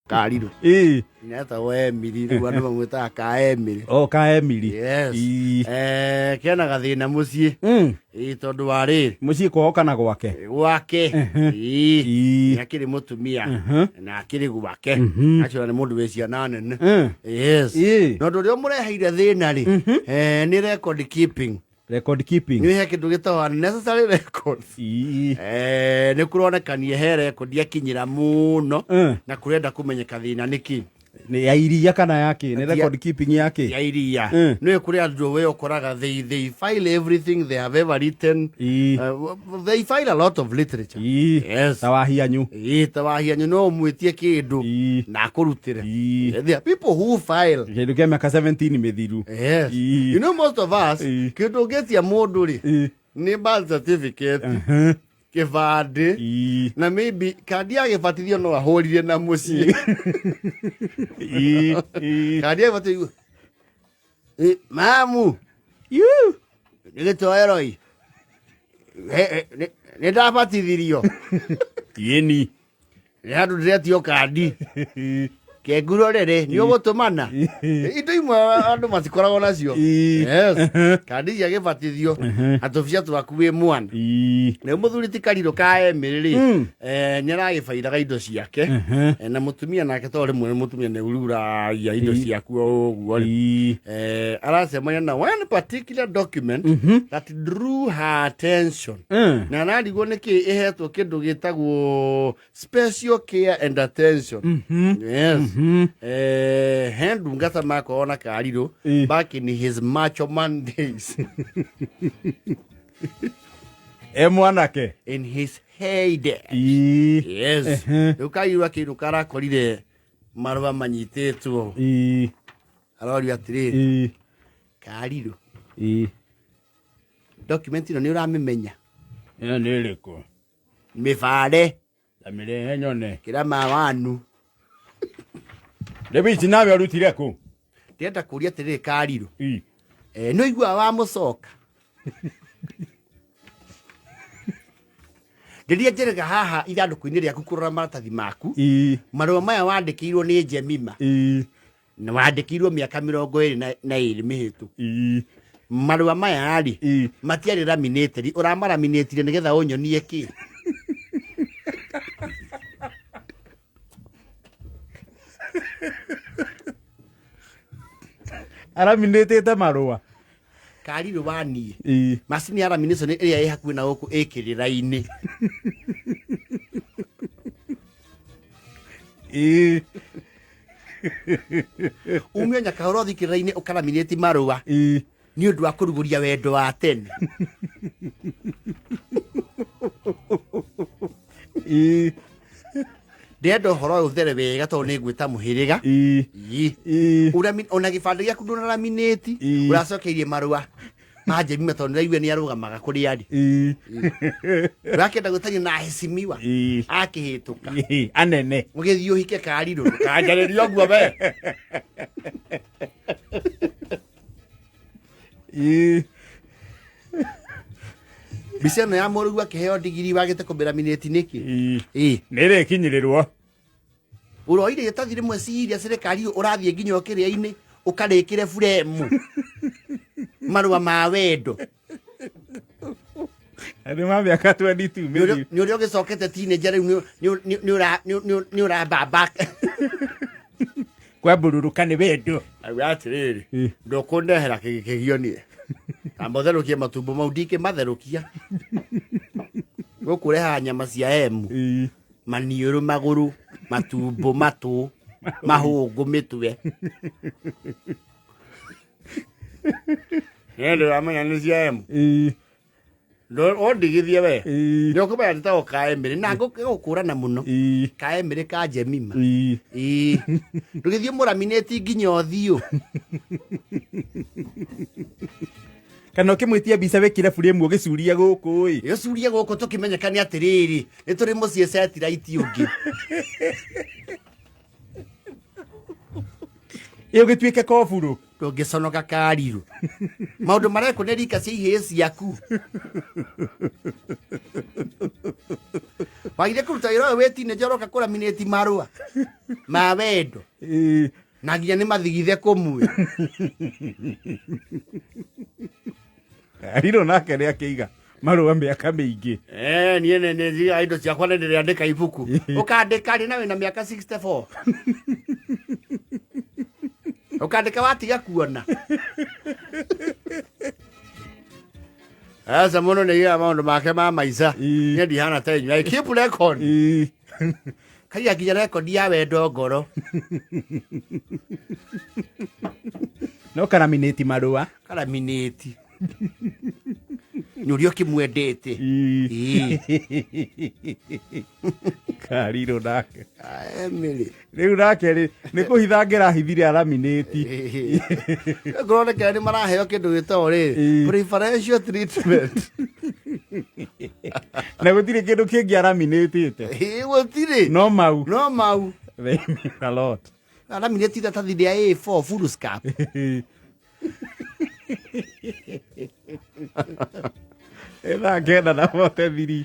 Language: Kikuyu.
Karirũ. Ĩĩ. Etagwo Emily, rĩu andũ mamwĩtaga ka Emily. O ka Emily. Yes. Ĩĩ. Kena gathĩna mũciĩ. Ĩĩ, tondũ wa rĩrĩ. Mũciĩ kwao kana gwake? Gwake. Ĩĩ. Ĩĩ. Nĩ akĩrĩ mũtumia na akĩrĩ gwake. Acio nĩ mũndũ wĩ ciana nene. Yes. Ĩĩ. Na ũndũ ũrĩa ũmũreheire thĩna rĩ, nĩ record keeping. Record keeping. Nĩ he kĩndũ gĩtagwo unnecessary records. Ĩĩ. Nĩ kũronekania he record akinyĩra mũno na kũrenda kũmenyeka thĩna nĩkĩ. Nĩ ya iria kana ya kĩ? Nĩ Tia- record keeping ya kĩ? Ya iria. Nĩ kũrĩ andũ we ũkoraga they file everything they have ever written. Ĩĩ. They file a lot of literature. Ĩĩ. Yes. Ta wahianyu. Ĩĩ, ta wahianyu no ũmwĩtie kĩndũ Ĩĩ. na akũrutĩre. Ĩĩ. There are people who file. Kĩndũ kĩa mĩaka 17 mĩthiru. Yes. Ĩĩ. You know most of us, Ĩĩ. kĩndũ ũngĩtia mũndũ rĩ, Ĩĩ. nĩ birth certificate, kĩbandĩ, Ĩĩ. na maybe kandi ya gĩbatithio no ahũrire na mũciĩ. Ĩĩ. Ĩĩ. Kandi ya gĩbatithio. Mamu, Yu. nĩ gĩtoero ĩ. Nĩ ndabatithirio. Yĩni. Nĩ handũ ndĩretio kandi. Kenguro rĩrĩ, nĩ ũgũtũmana. Indo imwe andũ matikoragwo nacio. Ĩĩ. Yes. Kandi cia gĩbatithio na tũbica twaku wĩ mwana. Ĩĩ. Rĩu mũthuri ti karirũ ka Emily rĩ, nĩ aragĩbairaga indo ciake. Na mũtumia nake tondũ rĩmwe mũtumia nĩ ururagia indo ciaku o ũguo rĩ. Ĩĩ. Aracemania na one particular document that drew her attention. Na ararigwo nĩkĩ ĩhetwo kĩndũ gĩtagwo special care and attention. Yes. He ndungata makorwo na karirũ Ĩĩ. back in his macho man days. E mwanake. In his heyday. Ĩĩ. Yes. Rĩu kairũ akĩirũ karakorire marũa manyitĩtwo. Ĩĩ. Arorio atĩrĩrĩ, Ĩĩ. karirũ, Ĩĩ. document ĩno nĩ ũramĩmenya? Ĩno nĩ ĩrĩkũ? Mĩbare. Ta mĩrehe nyone. Kĩra ma wanu. Rĩu ici nawe ũrutire kũ? Ndĩrenda kũria atĩrĩrĩ karirũ. Ĩĩ. Nĩ ũiguaga wamũcoka? Rĩrĩa njerega haha ithandũkũ-inĩ rĩaku kũrora maratathi maku, Ĩĩ. marũa maya wandĩkĩirwo nĩ Jemima. Ĩĩ. Na wandĩkĩirwo mĩaka mĩrongo ĩrĩ na ĩrĩ mĩhĩtũku. Ĩĩ. Marũa maya rĩ, Ĩĩ. matiarĩ laminated, ũramaraminĩtire nĩgetha ũnyonie kĩ? Araminĩtĩte marũa. Karirũ wa niĩ. Ĩĩ. Macini ya lamination ĩrĩa ĩ hakuhĩ na gũkũ ĩ kĩrĩra-inĩ. Ĩĩ. Umio Nyakahoro ũthiĩ kĩrĩra-inĩ ũkaraminĩti marũa. Ĩĩ. Nĩ ũndũ wa kũrugũria wendo wa tene. Ĩĩ. Ndĩrenda ũhoro ũyũ ũthere wega tondũ nĩ ngwĩta mũhĩrĩga. Ĩĩ. Ĩĩ. Ĩĩ. Ona gĩbandĩ gĩaku ndũnaraminĩti, Ĩĩ. ũracokeirie marũa ma Jemima tondũ nĩraigua nĩ arũgamaga kũrĩa arĩ. Ĩĩ. Ũrakĩenda gwĩtania na aheshimiwa. Ĩĩ. Akĩhĩtũka. Ĩĩ. Anene. Ũgĩthiĩ ũhike karirũ, ndũkanjarĩrie ũguo we. Ĩĩ. Mbica ĩno ya mũrũgu akĩheo ndigiri wagĩte kũmĩraminĩti nĩkĩ? Ĩĩ. Ĩĩ. Nĩ ĩrĩkinyĩrĩrwo. Ũroire iratathi rĩmwe ciria serikali ũrathiĩ nginya ũkĩrĩa-inĩ ũkarĩkĩre buremu marũa ma wendo. Nĩ ma mĩaka 22 mĩthiru. Nĩ ũrĩa ũgĩcokete teenager rĩu nĩ ũrambamba. Kwambũrũrũka nĩ wendo. Auga atĩrĩrĩ, Ĩĩ. ndũkũndehera kĩgio niĩ. Amba ũtherũkie matumbo mau ndingĩmatherũkia. Gũkũ ũrehaga nyama cia emu. Ĩĩ. Maniũrũ, magũrũ, matumbo, matũ, mahũngũ, mĩtwe. Nĩ ndĩramenya nĩ cia emu. Ĩĩ. Ũndigithie we. Ĩĩ. Nĩ ũkũmenya njĩtagwo Kaemĩrĩ na ngũkũrana mũno. Ĩĩ. Kaemĩrĩ ka Jemima. Ĩĩ. Ĩĩ. Ndũgĩthiĩ mũraminĩti nginya ũthiũ. Kana ũkĩmwĩtia mbica wĩkĩre buremu ũgĩcuria gũkũ ĩ. Gĩcuria gũkũ tũkĩmenyeka nĩ atĩrĩrĩ, nĩ tũrĩ mũciĩ satellite ũngĩ. Ĩ ũgĩtuĩke koburu. Ndũngĩconoka karirũ maũndũ marekwo nĩ rika cia ihĩĩ ciaku. Wagire kũruta wĩra ũyũ wĩ teenager, ũroka kũraminĩti marũa ma wendo. Na nginya nĩ mathigithe kũmwe. Karirũ nake nĩ akĩiga marũa mĩaka mĩingĩ. Eh, niĩ nĩ nĩ njigaga indo ciakwa, nĩ ndĩrĩandĩka ibuku. Ũkandĩka rĩ na wĩna mĩaka 64? Ũkandĩka watiga kuona? Aca, mũndũ nĩ aigaga maũndũ make ma maica. Niĩ ndihana ta inyuĩ. I keep record. Kaiga nginya rekondi ya wendo ngoro. No karaminĩti marũa. Karaminĩti nĩ ũrĩa ũkĩmwendete. Ĩĩ. Karirũ nake. Ah, Emily. Rĩu nake rĩ nĩ kũhitha ngĩrahithire araminĩti. Ngorwo nĩ nĩ maraheo kĩndũ gĩtagwo rĩ preferential treatment. Na gũtirĩ kĩndũ kĩngĩ araminĩtĩte. Ĩĩ, gũtirĩ. No mau. No mau. They mean a lot. Araminĩti iratathi rĩa A4 full scarf. Thaa 9:43.